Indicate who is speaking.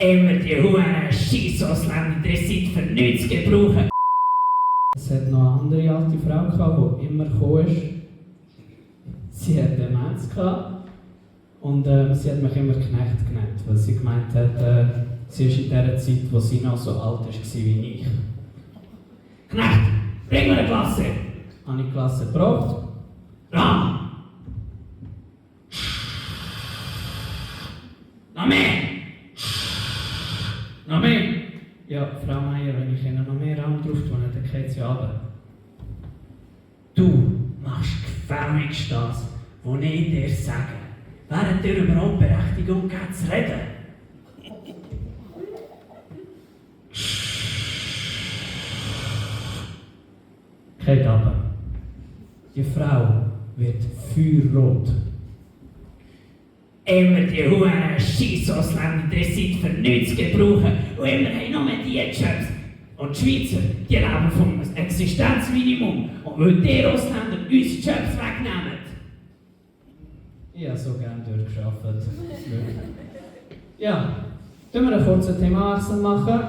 Speaker 1: Immer die huren Scheissosländer, die sind für nichts zu gebrauchen.
Speaker 2: Es hat noch eine andere alte Frau gehabt, die immer gekommen ist. Sie hat Demenz gehabt und sie hat mich immer Knecht genannt, weil sie gemeint hat, sie ist in der Zeit, wo sie noch so alt war wie ich.
Speaker 1: Knecht, bring mir eine Klasse.
Speaker 2: Habe ich die Klasse gebraucht?
Speaker 1: Ram! Noch mehr! Noch mehr!
Speaker 2: Ja, Frau Meier, wenn ich Ihnen noch mehr Raum drauf tue, dann geht sie runter.
Speaker 1: Du machst gefälligst das, was ich dir sage. Während dir überhaupt Berechtigung gibt zu reden.
Speaker 2: Geht runter. Die Frau wird feuerrot.
Speaker 1: Immer die huren Scheissosländer, die sind für nichts zu gebrauchen. Und immer haben nur die Jobs. Und die Schweizer, die leben vom Existenzminimum. Und weil die Ausländer uns Jobs wegnehmen.
Speaker 2: Ich habe so gerne durchgearbeitet. Ja, können wir einen kurzen Themawechsel machen?